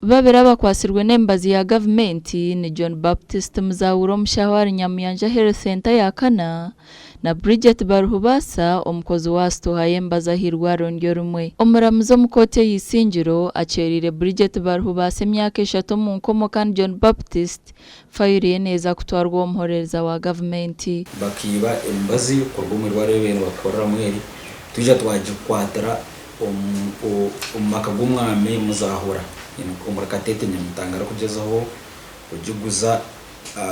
Babiri abakwatsirwe n'emibazi ya gavumenti ni John Baptist Muzawura omushaho ahari Nyamuyanja Health Centre ya kana na Bridget Baruhubaasa omukozi wa sitooha y'emibazi ah'eirwariro niryo rimwe. Omuramuzi omu kooti ey'eisingiro acwereire Bridget Baruhubaasa emyaka eshatu omu nkomo kandi John Baptist fayiro ye neeza kutwarwa ow'omuhorereza wa gavumenti. Bakaiba emibazi kuruga omu irwariro eri babaire nibakoreramu eri, twija twagikwatira omu maka g'omwami Muzahura omuri Katete Nyamitanga arikugyezaho kugiguza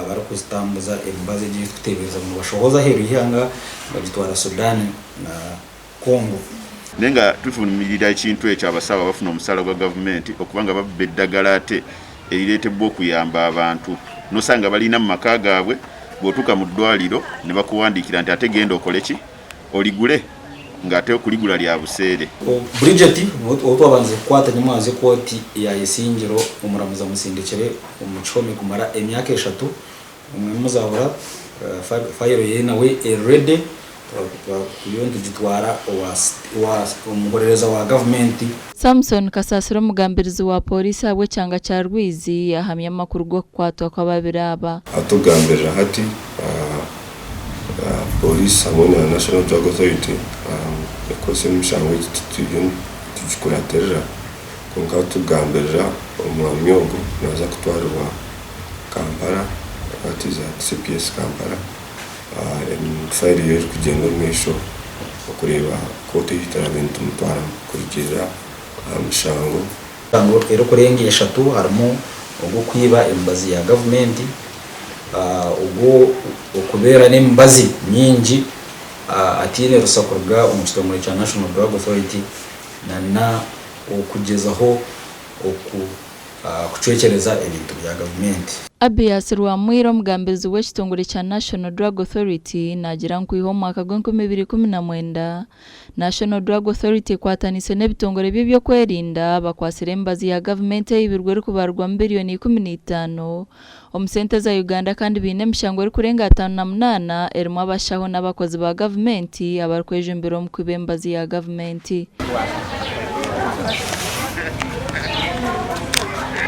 barikuzitambuza emibazi egi ei turikuteebereza ngu nibashohoza aheeru y'eihanga bagitwara Sudan na Congo. Naye nga tuvumirira ekintu ekyo abasawo abafuna omusaala gwa gavumenti okuba nga babba eddagala ate erireetebbwa okuyamba abantu nosanga balirina mu maka gaabwe bwotuuka mu ddwaliro nebakuwandiikira nti ate genda okole ki oligule nga ate okuligula lya buseere. Bridget ou twabandize kukwata nyamwazyo kooti ya Isingiro omuramuzi amusindikire omu kihome kumara emyaka eshatu. Omwami Muzahura fayiro ye nawe eri ready turiyo nitugitwara owa omuhorereza wa gavumenti. Samson Kasasira omugambirizi wa Pooriisi ahabw'ekyanga kya Rwizi yahamya amakuru g'okukwatwa kw'ababiri aba. Atugambirira hati Pooriisi hamwe na National Drug Authority ekozesa emishango egi tituriyo nitugikuratirira kwonka atugambirira omwami ogu naaza kutwaribwa Kampala that is at CPS Kampala fayiro ye erikugyenda omu maisho okureeba kooti ei turaabe nitumutwaramu kurugiirira aha mishango. Emishango erikurenga eshatu harimu ogw'okwiba emibazi ya gavumenti, ogw'okubeera n'emibazi mingi ataine rusa kuruga omu kitongore kya National Drug Authority na n'okugyezaho kucwekyereza ebintu bya gavumenti. Abias Rwamwira omugambirizi w'ekitongore kya National Drug Authority naagira ngu kwiha omu mwaka gw'enkumi ibiri ikumi na mwenda, National Drug Authority ekwataniise n'ebitongore by'eby'okwerinda bakwatsire emibazi ya gavumenti eibirwe erikubarirwamu biriyoni 15 omu sente za Uganda kandi baine emishango erikurenga 58 erimu abashaho n'abakozi ba gavumenti abarikwejumbira omu kwiba emibazi ya gavumenti.